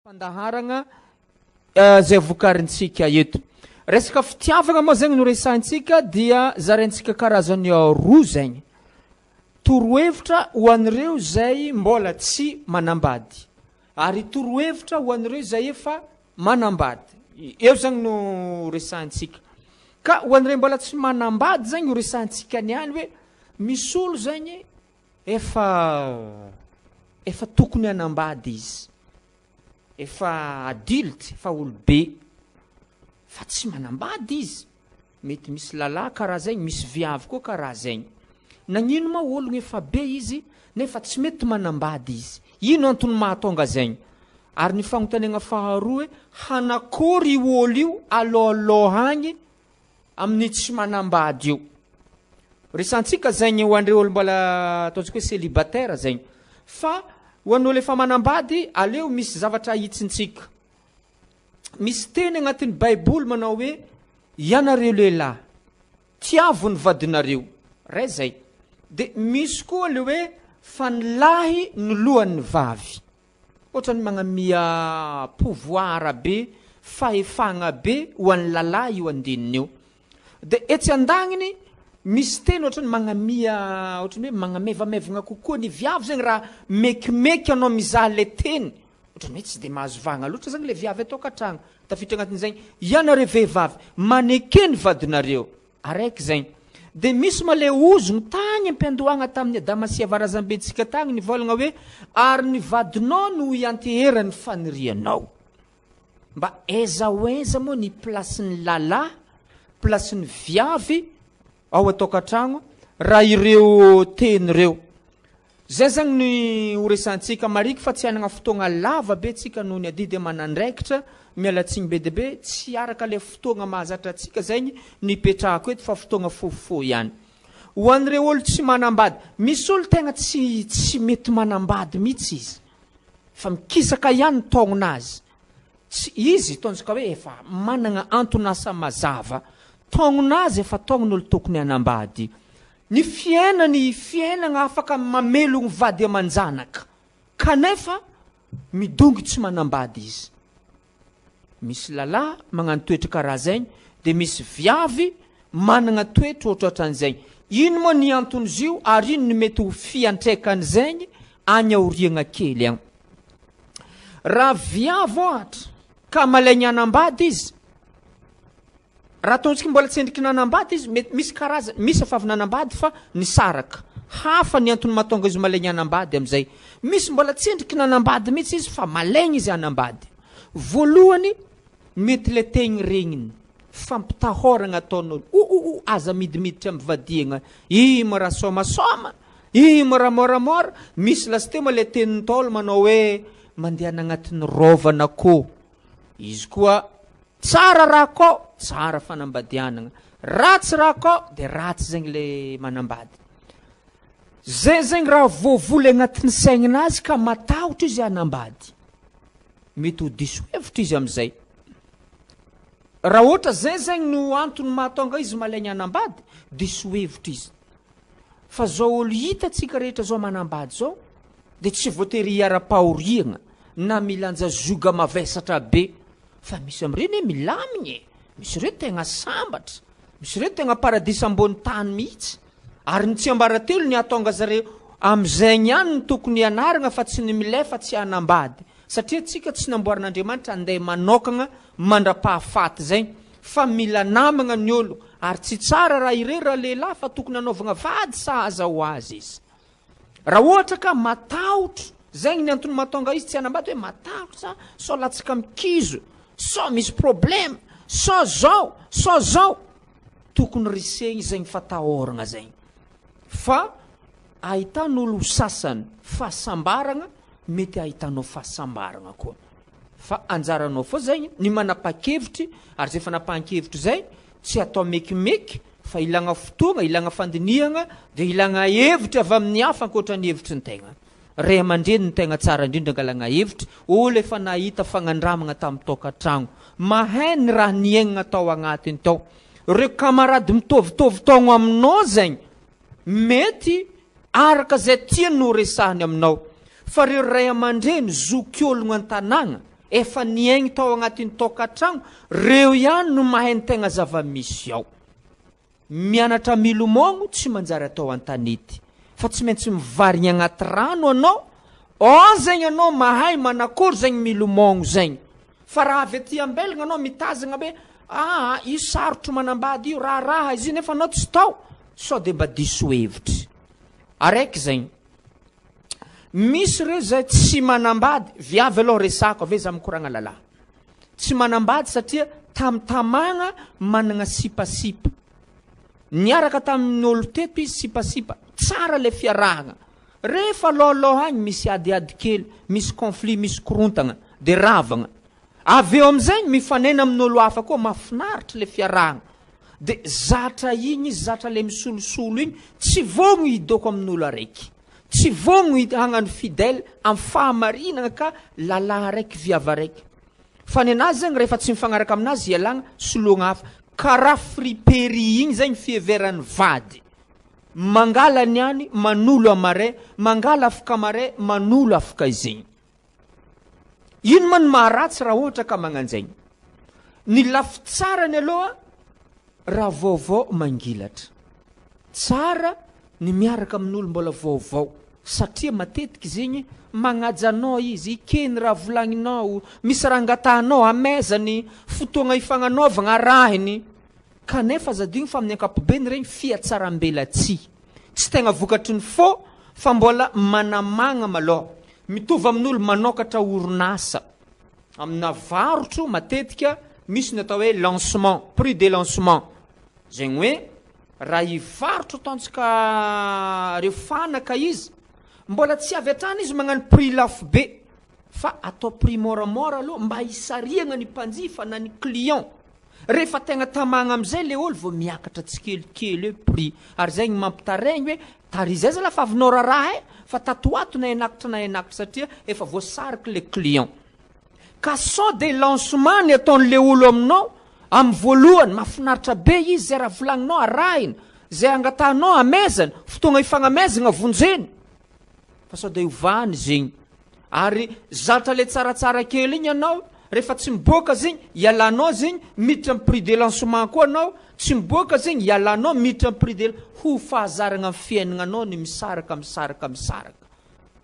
Fandaharagna izay vokarintsika eto. Resaka fitiavagna moa zegny no resahintsika dia zaraintsika karazany roa zegny. Torohevitra ho an'ireo izay mbola tsy manambady ary torohevitra ho an'ireo izay efa manambady. Eo zegny no resahintsika. Ka ho an'ireo mbola tsy manambady zegny ho resahintsika niany hoe misy olo zegny Efa efa tokony hanambady izy. Efa adulte, efa olobe. Fa tsy manambady izy. Mety misy lalahy karaha zegny, misy viavy koa karaha zegny. Nagnino ma ologno efa be izy nefa tsy mety manambady izy? Ino antony mahatonga zegny? Ary ny fagnontaniagna faharoa hoe hanakôry io olo io alôhalôha agny amin'ny tsy manambady io. Resantsika zegny ho an'ireo olo mbola ataontsika hoe célibataire zegny. Fa ho an'olo efa manambady, aleo misy zavatra ahitsintsika. Misy teny agnatin'ny Baiboly manao hoe ianareo lehilahy, tiavo ny vadinareo. Ray zay. De misy koa le hoe fa ny lahy no lohan'ny vavy. Ohatran'ny magnamia pouvoir be, fahefagna be ho an'ny lalahy io andininy io. Dia etsy andagniny, misy teny ohatran'ny magnamia, ohatran'ny hoe magnamevamevagna kokoa ny viavy zegny raha mekimeky anao mizaha le teny. Ohatran'ny hoe tsy dia mahazo vahagna loatra zegny le viavy an-tokantragno. Tafiditra agnatin'izegny, ianareo vehivavy, maneke ny vadinareo. Araiky zegny. De misy ma le ozogno tagny am-piandohagna tamin'i Adama sy Eva razambentsika tagny nivôlagna hoe, ary ny vadinao no hianteheran'ny fanirianao. Mba aiza ho aiza moa ny place-n'ny lalahy, place-n'ny viavy ao an-tokantragno raha ireo teny ireo. Zay zagny ny ho resahantsika. Mariko fa tsy hanagna fotoagna lava be tsika noho ny adidy aman'andraikitra. Miala tsigny be dia be, tsy araka le fotoagna mahazatra antsika zegny no ipetrahako eto fa fotoagna fohifohy ihany. Ho an'ireo olo tsy manambady, misy olo tegna tsy tsy mety manambady mihitsy izy fa mikisaka ihany ny taognon'azy. Tsy izy ataontsika hoe efa managna anton'asa mazava, taognon'azy efa taognon'olo tokony hanambady. Ny fiainany fiainagna afaka mamelogno vady aman-janaka kanefa midongy tsy manambady izy. Misy lalahy magnano toetra karaha zegny de misy viavy managna toetra ohatrohatran'izegny. Ino moa ny anton'izy io ary ino ny mety ho fiantraikan'izegny any aoriagna kely agny. Raha viavy ohatra ka malaigny hanambady izy, Raha ataontsika mbola tsy endriky nanambady izy, mety misy karazany, misy efa avy nanambady fa nisaraka. Hafa ny antony mahatonga izy malaigny hanambady amin'izay. Misy mbola tsy endriky nanambady mihitsy izy fa malaigny izy hanambady. Voalohany, mety le tegny regniny, fampitahoragna ataon'olo, o o o aza midimiditra amin'ny vadiagna, io ma raha sômasôma, io ma raha môramôra, misy lasteo ma le tenin'ny Ntaolo manao hoe mandehana agnatin'ny rôvan'akoho. Izy koa Tsara raha kao, tsara fanambadianagna. Ratsy raha kao, de ratsy zegny le manambady. Zay zegny raha voavoly agnatin'ny saigninazy ka matahotra izy hanambady. Mety ho diso hevitra izy amizay. Raha ohatra zay zegny no antony mahatonga izy malaigny hanambady, diso hevitra izy. Fa zao olo hitantsika rehetra zao manambady zao de tsy voatery hiara-pahoriagna na milanja zioga mavesatra be fa misy am'ireny hoe milamigna e, misy ireo tegna sambatra, misy ireo tegna paradisa ambony tany mihitsy, ary ny tsiambaratelo ny hahatonga zareo am'izegny ihany no tokony hianaragna fa tsy ny milefa tsy hanambady. Satria tsika tsy namboarin'Andriamanitra andeha manokagna mandra-pahafaty zay fa mila namagna ny olo ary tsy tsara raha irery raha lehilahy fa tokony hanaovagna vady sahaza ho azy izy. Raha ohatra ka matahotra, zegny ny antony mahatonga izy tsy hanambady hoe matahotra sao latsaka mikizo, sao misy problème, sao zao, sao zao. Tokony resegny zegny fatahoragna zegny fa ahitan'olo sasany fahasambaragna mety ahitanao fahasambaragna koa fa anjaranao fô zegny ny manapa-kevitry ary zay fanapahan-kevitry zay tsy atao mekimeky fa ilagna fotoagna, ilagna fandinihagna de ilagna hevitry avy amin'ny hafa ankoatra ny hevitry ny tegna. Ray aman-dreny no tegna tsara indrindra angalagna hevitry, olo efa nahita fagnandramagna tamin'ny tokantragno, mahay ny raha niaignana tao agnatiny tao, reo camarade mitovitovy taogno aminao zegny Mety araka izay tiany no resahiny aminao, fa reo ray aman-dreny zokiologno an-tanàgna, efa niaigny tao agnatin'ny tokantragno, reo ihany no mahay ny tegna zava-misy ao. Mianatra milomogno tsy manjary atao an-tanety fa tsy maintsy mivarigny agnaty rano anao, ao zegny anao mahay manakory zegny milomogno zegny. Fa raha avy aty ambelagna anao mitazagna hoe aa io sarotro manambady io, raharaha izy io nefa anao tsy tao, sao de mba diso hevitry. Araiky zegny. Misy reo zay tsy manambady, viavy aloha resahako avy eo za mikoragna lalahy. Tsy manambady satria tam tamagna managna sipasipa. Niaraka tamin'ny olo teto izy sipasipa, tsara le fiarahagna. Rehefa alohaloha agny misy adiady kely, misy conflit, misy korontagna de ravagna. Avy eo amizay mifanena amin'olo hafa koa mahafinaritra le fiarahagna. De zatra igny izy, zatra le misolosolo igny, tsy vogno hidoko amin'olo araiky. Tsy vogno hagnano fidèle am fahamarinagna ka lalahy araiky viavy araiky. Fa nenazy zegny rehefa tsy mifagnaraka aminazy ialagna soloagna hafa. Karaha friperie igny zegny fiheveran'ny vady. Mangala ny any manolo amaray, mangala afaka amaray manolo afaka izegny. Ino ma no maharatsy raha ohatra ka magnanjaigny? Ny lafy tsarany aloha raha vaovao mangilatra. Tsara ny miaraka amin'olo mbola vaovao satria matetiky zegny magnaja anao izy, ekeny raha volagninao, misy raha angatahanao amezany, fotoagna ifagnanaovagna arahiny. Kanefa aza adino fa amin'ny ankapobeny regny fihatsarambelatsihy. Tsy tegna vokatry ny fô fa mbola manamagna malôha. Mitovy amin'olo manokatra orinasa amina varotro matetika misy ny atao hoe lancement, prix de lancement. Zegny hoe raha hivarotro ataontsika reo fanaka izy, mbola tsy avy hatrany izy magnano prix lafo be fa atao prix moramora aloha mba hisarihagna ny mpanjifa na ny client. Rehefa tegna tamagna amizay le olo vao miakatra tsikelikely eo prix. Ary zay gny mampitaraigny hoe tary zay zalahy fa avinao raraha e, fa tato ho ato na henakitra na henakitra satria efa voasariky le client. Ka sao de lancement ny ataon'le olo aminao amin'ny voalohany, mahafinaritra be izy, zay raha volagninao arahiny, zay angatahanao amezany, fotoagna ifagnamezagna vonjeny. Fa sao de ovany zegny. Ary zatra le tsaratsara kely igny anao, rehefa tsy miboaka zegny, ialanao zegny, miditra amin'ny prix de lancement koa anao, tsy miboaka zegny, ialanao miditra amin'ny prix de, ho fahazaragna amin'ny fiaignananao ny misaraka, misaraka, misaraka.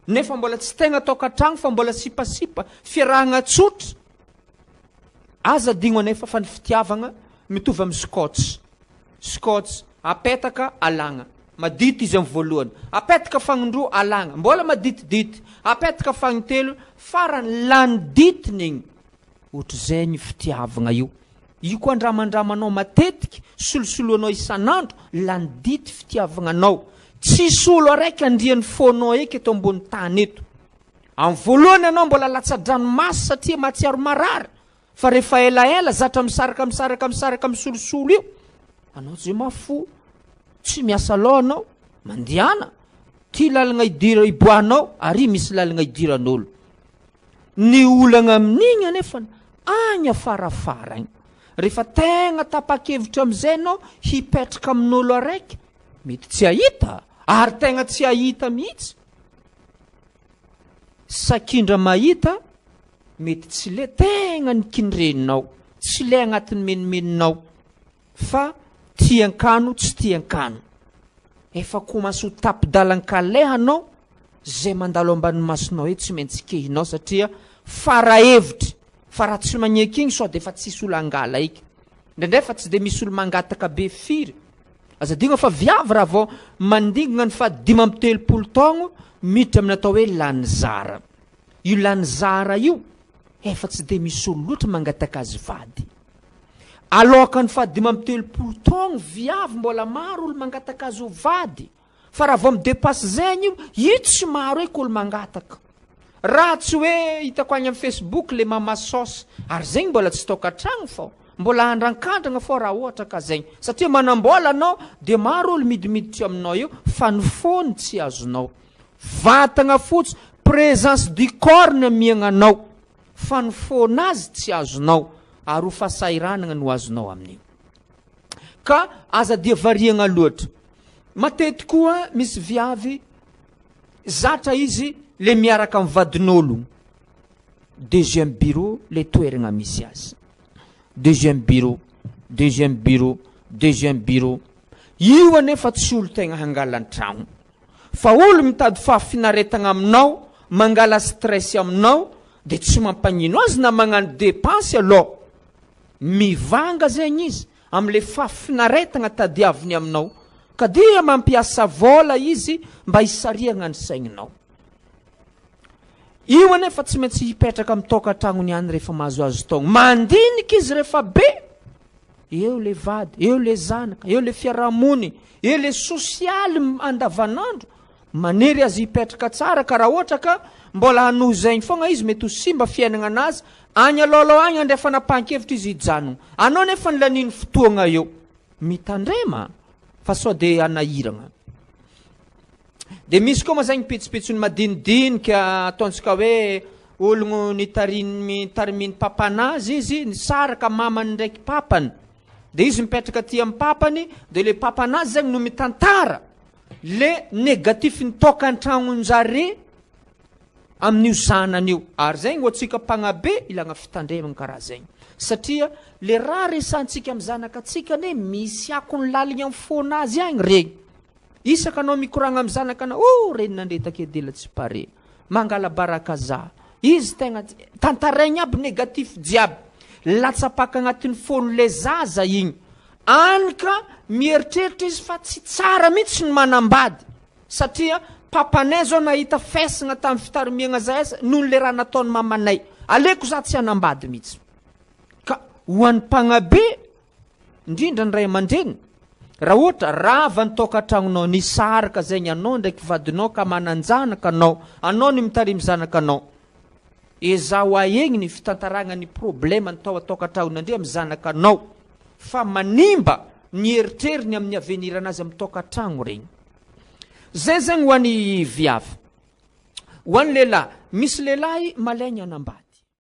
Nefa mbola tsy tegna tokantragno fa mbola sipasipa, fiarahagna tsotra. Aza adigno anefa fa ny fitiavagna mitovy amin'ny scotch. Scotch, apetaka, alagna. Madity izy amin'ny voalohany. Apetaka fagnindroa, alagna. Mbola maditidity. Apetaka fagnintelo, farany lany ditiny igny. Ohatr'izay ny fitiavagna io. Io koa andramandramanao matetiky, solosoloanao isan'andro, lany dity fitiavagna anao. Tsisy olo araiky andrian'ny fônao eky eto ambony tany eto. Amin'ny voalohany ianao mbola latsa-dranomaso satria mahatsiaro marary. Fa rehefa elaela zatra misaraka misaraka misaraka misolosolo io anao tsy mafo tsy miasa loha anao mandehana ty lalagna idira iboahanao ary misy lalagna idiran'olo ny olagna amin'igny anefa agny afarafara agny rehefa tegna tapa-kevitra amizay anao hipetraka amin'olo araiky mety tsy ahita ary tegna tsy ahita mihitsy sakindra mahita Mety tsy le tegna ny kinreninao, tsy le agnatin'ny menomenonao fa tian-kano tsy tian-kano. Efa komansy ho tapi-dalan-kaleha anao, zay mandalo ambany masonao eo tsy maintsy kehinao satria fara hevitry fa raha tsy magneky igny sao de efa tsisy olo hangala eky. Indraindray fa tsy de misy olo mangataka be firy. Aza adino fa viavy raha vao mandingana ny faha 35 taogno miditra amin'ny atao hoe lany zara. Io lany zara io efa tsy dia misy olo loatra mangataka azy vady. Alokan'ny faha 35 taogno viavy mbola maro olo mangataka azy ho vady. Fa raha vao mi-depasse zegny io, io tsy maro eky olo mangataka. Raha tsy hoe hitako agny amin'ny Facebook le mama sauce, ary zegny mbola tsy tokantragno fô, mbola andrankandragna fô raha ohatra ka zegny. Satria manam-bola anao de maro olo midimiditry aminao eo fa ny fôny tsy azonao. Vatagna fotsy, présence du corps ny amiagna anao, fa ny fôna azy tsy azonao, ary ho fahasahiranagna no azonao amin'io. Ka aza dia variagna loatra. Matetiky koa misy viavy zatra izy le miaraka amin'ny vadin'ologno. Deuxième bureau le toeragna misy azy. Deuxième bureau, deuxième bureau, deuxième bureau. Io anefa tsy olo tegna hangala ny tragno. Fa olo mitady fahafinaretagna aminao, mangala stress aminao, de tsy mampagnino azy na magnano dépense aloha. Mivanga zegny izy amle fahafinaretagna tadiaviny aminao. Ka dia mampiasa vôla izy mba hisarihagna ny saigninao. Io anefa tsy maintsy hipetraka amin'ny tokantragnony ihany rehefa mahazoazo taogno. Mandinika izy rehefa be. Eo le vady, eo le zanaka, eo le fiarahamonina, eo le sosialy andavanandro. Manery azy hipetraka tsara ka raha ohatra ka mbola hanohy zegny fogna izy mety ho simba fiaignana anazy. Agny aloha agny handray fanapahan-kevitra izy hijanogno. Anao nefa ny laniny fotoagna eo. Mitandrema fa sao de hanahiragna. De misy koa ma zegny pitsopitsony madinidinika ataontsika hoe ologno nitarin'ny nitarimin'ny papanazy izy nisaraka mamany ndraiky papany. De izy mipetraka aty amin'ny papany de le papanazy zegny no mitantara le négatif ny tokantragnonjare amin'io zanany io. Ary zegny ho antsika mpagnabe ilagna fitandremagna karaha zegny. Satria le raha resantsika amin'ny zanakatsika anie misy akony laligny amin'ny fonazy agny regny. Isaka anao mikoragna amin'ny zanakanao, oh reninandre take dela tsy pare, mangala baraka za. Izy tegna tantaraigny aby négatif jiaby. Latsapaka agnatin'ny fon'le zaza igny. Any ka mieritreritra izy fa tsy tsara mihitsy ny manambady. Satria papanay zao nahita fesagna tamin'ny fitarimiagna zahay noho le raha nataon'ny mamanay. Aleko za tsy hanambady mihitsy. Ka ho an'ny mpagnabe indrindra ny ray aman-dreny, raha ohatra rava ny tokantragnonao, nisaraka zegny anao ndraiky vadinao ka manan-janaka anao, anao ny mitarimy zanaka anao, ezaho ahegny ny fitantaragna ny problème ny tao an-tokantragnonandre amin'ny zanakanao, fa manimba ny eritreriny amin'ny avenir anazy amin'ny tokantragno regny. Zay zegny ho an'ny viavy. Ho an'ny lehilahy, misy lehilahy malaigny hanambady.